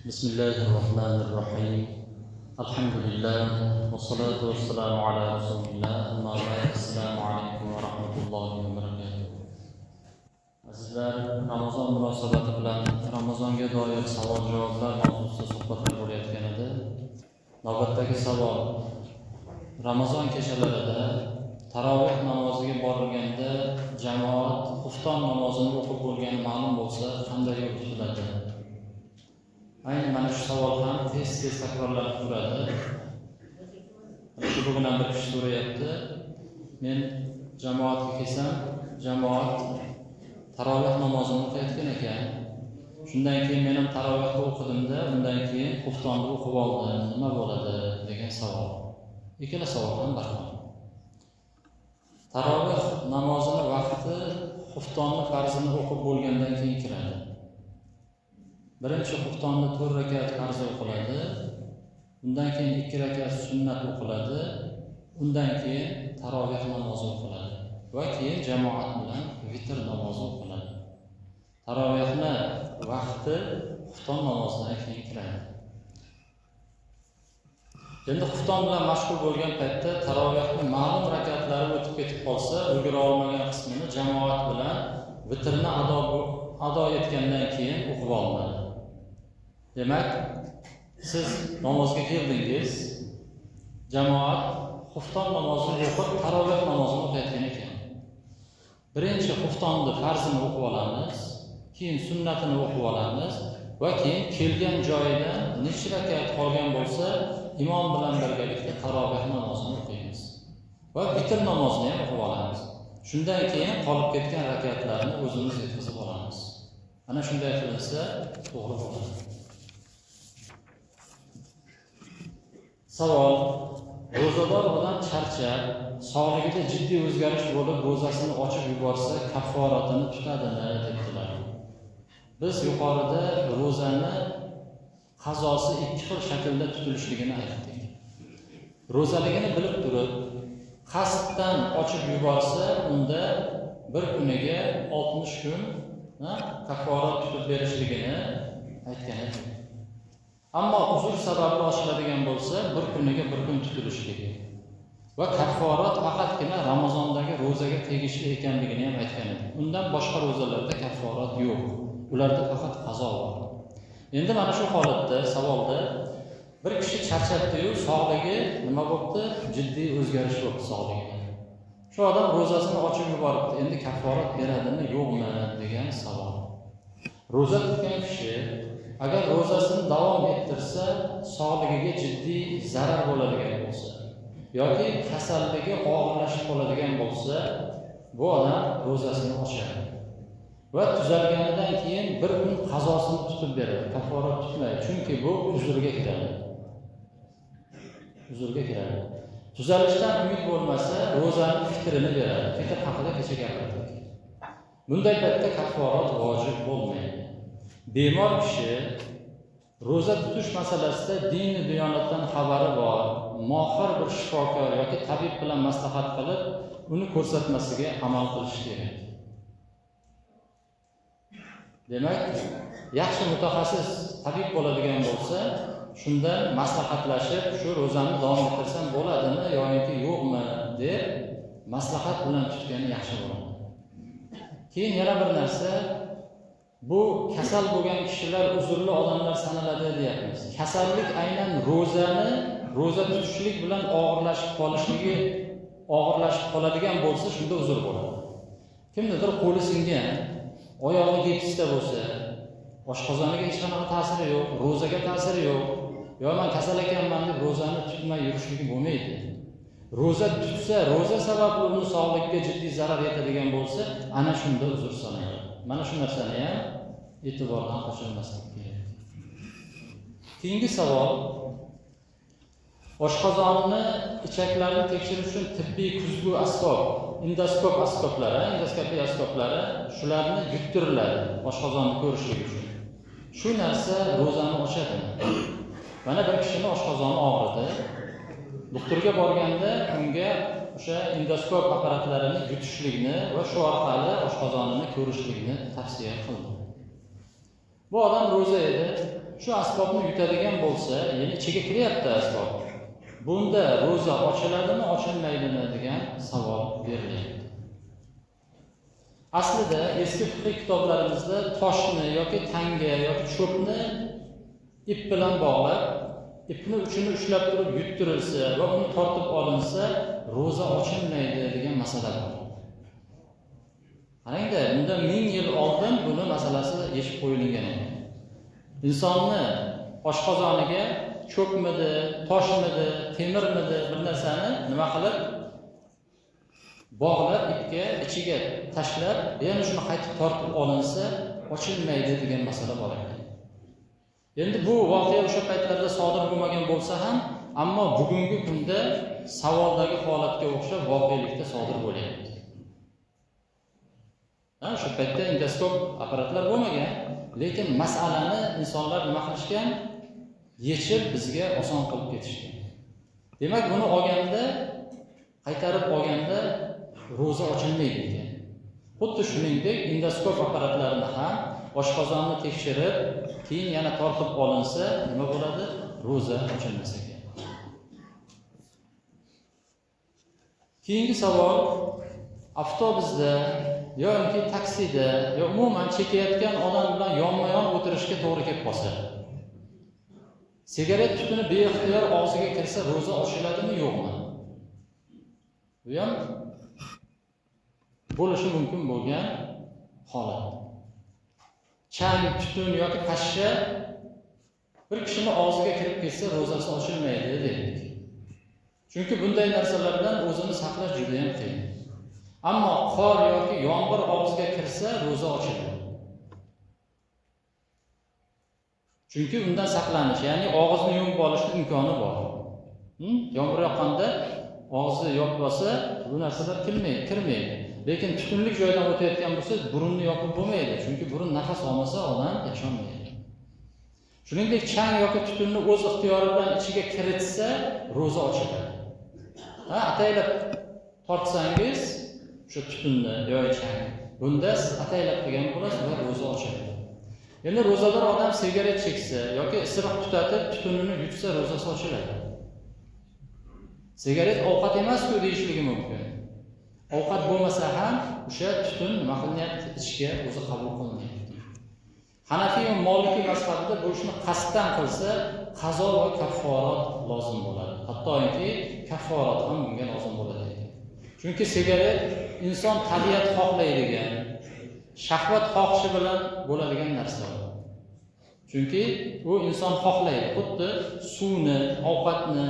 بسم الله الرحمن الرحيم. الحمد لله والصلاة والسلام على رسول الله. أما بعد، السلام عليكم ورحمة الله وبركاته. Azizlar, Ramazon munosabati bilan Ramazonga doir savol-javoblar mavzusida suhbatlar bo'layotgan edi. Navbatdagi savol: Ramazon kechalarida taroveh namoziga borilganda jamoat xufton namozini o'qib bo'lgani ma'lum bo'lsa, qanday yo'l tutiladi? Ayni mana shu savol ham tez-tez takrorlanib turadi. Shu bugun ham bir kishi so'rayapti. Men jamoatga kelsam, jamoat taroveh namozini o'qiyotgan ekan. Shundan keyin men ham tarovehni o'qidimda, undan keyin xuftonni o'qib oldim. Nima bo'ladi degan savol. Ikkala savol ham bir xil. Taroveh namozini vaqti xuftonni farzini o'qib bo'lgandan keyin kiradi. Birinchi xuftonni 4 rakat farzi o'qiladi. Undan keyin 2 rakat sunnat o'qiladi. Undan keyin taroveh namozi o'qiladi va keyin jamoat bilan vitr namozi o'qiladi. Tarovehni vaqti xufton namozidan keyin kiradi. Endi xufton bilan mashg'ul bo'lgan paytda tarovehni ma'lum rakatlari o'tib ketib qolsa, ulgura olmagan qismini jamoat bilan vitrni ado etgandan keyin o'qib olinadi. Demak, siz namozga keldingiz, jamoat xufton namozini o'qib, taroveh namozini o'qiyotgan ekan. Birinchi xuftonni farzini o'qib olamiz, keyin sunnatini o'qib olamiz va keyin kelgan joyidan necha rakat qolgan bo'lsa, imom bilan birgalikda taroveh namozini o'qiymiz va vitr namozini ham o'qib olamiz. Shundan keyin qolib ketgan rakatlarni o'zimiz yetkazib olamiz. Ana shunday qilinsa to'g'ri bo'ladi. Savol: ro'zador odam charchab, sog'ligida jiddiy o'zgarish bo'lib, ro'zasini ochib yuborsa, kafforatini tutadimi, debdilar. Biz yuqorida ro'zani qazosi ikki xil shaklda tutilishligini aytdik. Ro'zaligini bilib turib, qasddan ochib yuborsa, unda bir kuniga 60 kun kafforat tutib berishligini aytgan edik. Ammo uzr sababli ochiladigan bo'lsa, bir kuniga bir kun tutilishligi va kafforat faqatgina Ramazondagi ro'zaga tegishli ekanligini ham aytgan edik. Undan boshqa ro'zalarda kafforat yo'q. Ularda faqat qazo bor. Endi mana shu holatda savolda bir kishi charchabdi-yu, sog'ligi nima bo'pti? Jiddiy o'zgarish bo'libdi sog'ligida. Shu odam ro'zasini ochib yuboribdi. Endi kafforat beradimi, yo'qmi degan savol. Ro'za tutgan kishi agar ro'zasini davom ettirsa, sog'ligiga jiddiy zarar bo'ladigan bo'lsa yoki kasalligi og'irlashib qoladigan bo'lsa, bu odam ro'zasini ochadi va tuzalganidan keyin bir kun qazosini tutib beradi, kafforat tutmaydi, chunki bu uzrga kiradi. Uzrga kiradi. Tuzalishdan umid bo'lmasa, ro'zani fitrini beradi. Fitr haqida kecha gapirdik. Bunday paytda kafforat vojib bo'lmaydi. Bemor kishi ro'za tutish masalasida dini diyonatdan xabari bor, mohir bir shifokor yoki tabib bilan maslahat qilib, uni ko'rsatmasiga amal qilish kerak. Demak, yaxshi mutaxassis tabib bo'ladigan bo'lsa, shundan maslahatlashib, shu ro'zani davom ettirsam bo'ladimi yoki yo'qmi deb maslahat bilan tutgani yaxshi bo'ladi. Keyin yana bir narsa, bu kasal bo'lgan kishilar uzrli odamlar sanaladi deyapmiz. Kasallik aynan ro'za tutishlik bilan og'irlashib qolishligi, og'irlashib qoladigan bo'lsa, shunda uzr bo'ladi. Kimnidir qo'li singan, oyog'i gipsda bo'lsa, oshqozoniga hech qanaqa ta'siri yo'q, ro'zaga ta'siri yo'q. Yo men kasal ekanman deb ro'zani tutmay yurishligi bo'lmaydi. Ro'za tutsa, ro'za sababli uni sog'ligiga jiddiy zarar yetadigan bo'lsa, ana shunda uzr sanaladi. Mana shu narsani ham e'tibordan qochirmaslik kerak. Keyingi savol: oshqozonni, ichaklarni tekshirish uchun tibbiy kuzgu asbob, endoskop asboblari, endoskopiya asboblari, shularni yuttiriladi oshqozonni ko'rishlik uchun. Shu narsa ro'zani ochadimi? Mana bir kishini oshqozoni og'ridi. Doktorga borganda unga o'sha endoskop apparatlarini yutishlikni va shu orqali oshqozonini ko'rishlikni tavsiya qildi. Bu odam ro'za edi. Shu asbobni yutadigan bo'lsa, ya'ni ichiga kiryapti asbob. Bunda ro'za ochiladimi, ochilmaydimi degan savol berilyapti. Aslida eski fiqh kitoblarimizda toshni yoki tanga yoki cho'pni ip bilan bog'lab, ipni uchini ushlab turib yuttirilsa va uni tortib olinsa, ro'za ochilmaydi degan masala bor. Qarangda, bundan 1000 yil oldin buni masalasi yechib qo'yilgan edi. Insonni oshqozoniga cho'pmidi, toshmidi, temirmidi bir narsani nima qilib bog'lab ipga ichiga tashlab, yana shuni qaytib tortib olinsa, ochilmaydi degan masala bor ekan. Endi bu voqea o'sha paytlarda sodir bo'lmagan bo'lsa ham, ammo bugungi kunda savoldagi holatga o'xshab voqelikda sodir bo'lyapti. O'sha paytda endoskop apparatlar bo'lmagan, lekin masalani insonlar nima qilishgan? Yechib bizga oson qilib ketishgan. Demak, buni olganda, qaytarib olganda ro'za ochilmaydi ekan. Xuddi shuningdek endoskop apparatlarini ham oshqozonni tekshirib, keyin yana tortib olinsa, nima bo'ladi? Ro'za ochilmas ekan. Keyingi savol, avtobusda yoki taksida yo umuman chekayotgan odam bilan yonma-yon o'tirishga to'g'ri kelib qolsa, sigaret tutuni beixtiyor og'ziga kirsa, ro'za ochiladimi, yo'qmi? Bu ham bo'lishi mumkin bo'lgan holat. Chang, tutun yoki pashsha bir kishini og'ziga kirib ketsa, ro'zasi ochilmaydi dedik. Chunki bunday narsalardan o'zini saqlash juda ham qiyin. Ammo qor yoki yomg'ir og'ziga kirsa, ro'za ochiladi. Chunki undan saqlanish, ya'ni og'izni yumib olishning imkoni bor. Yomg'ir yoqqanda og'izni yopib olsa, bu narsalar kirmaydi. Lekin tutunlik joydan o'tayotgan bo'lsa, burunni yopib bo'lmaydi, chunki burun nafas olmasa odam yasholmaydi. Shuningdek, chang yoki tutunni o'z ixtiyori bilan ichiga kiritsa, ro'za ochiladi. Ataylab tortsangiz o'sha tutunni yoki changni, bunda siz ataylab qilgan bo'lasiz va ro'za ochiladi. Endi ro'zador odam sigaret cheksa yoki isiriq tutatib tutunini yutsa, ro'zasi ochiladi. Sigaret ovqat emas-ku deyishligi mumkin. Ovqat bo'lmasa ham o'sha tutun nima qilinyapti? Ichga o'zi qabul qilinyapti. Hanafiy va Maliki mazhabida bu ishni qasddan qilsa, qazo va kafforat lozim bo'ladi. Hattoki kafforat ham bunga lozim bo'ladi ekan. Chunki sigaret inson tabiat xohlaydigan, shahvat xohishi bilan bo'ladigan narsa. Chunki u inson xohlaydi. Xuddi suvni, ovqatni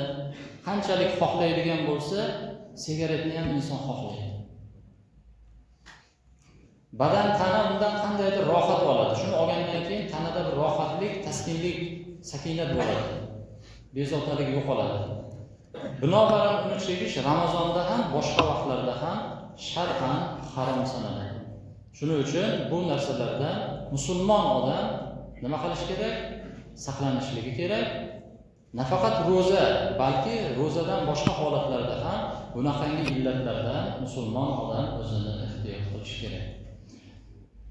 qanchalik xohlaydigan bo'lsa, sigaretni ham inson xohlaydi. Badan, tana undan qandaydir rohat oladi. Shuni olgandan keyin tanada bir rohatlik, taskinlik, sakinat bo'ladi. Bezovtalik yo'qoladi. Binobarin uni chekish Ramazonda ham, boshqa vaqtlarda ham shar'an harom sanaladi. Shuning uchun bu narsalardan musulmon odam nima qilish kerak? Saqlanishligi kerak. Nafaqat ro'za, balki ro'zadan boshqa holatlarda ham bunaqangi illatlardan musulmon odam o'zini ehtiyot qilishi kerak.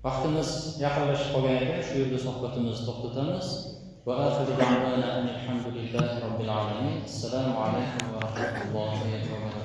Vaqtimiz yaqinlashib qolgan ekan, shu yerda suhbatimizni to'xtatamiz. Va axiru da'vana alhamdulillahi robbil alamin. Assalomu alaykum va rahmatullohi va barakatuh.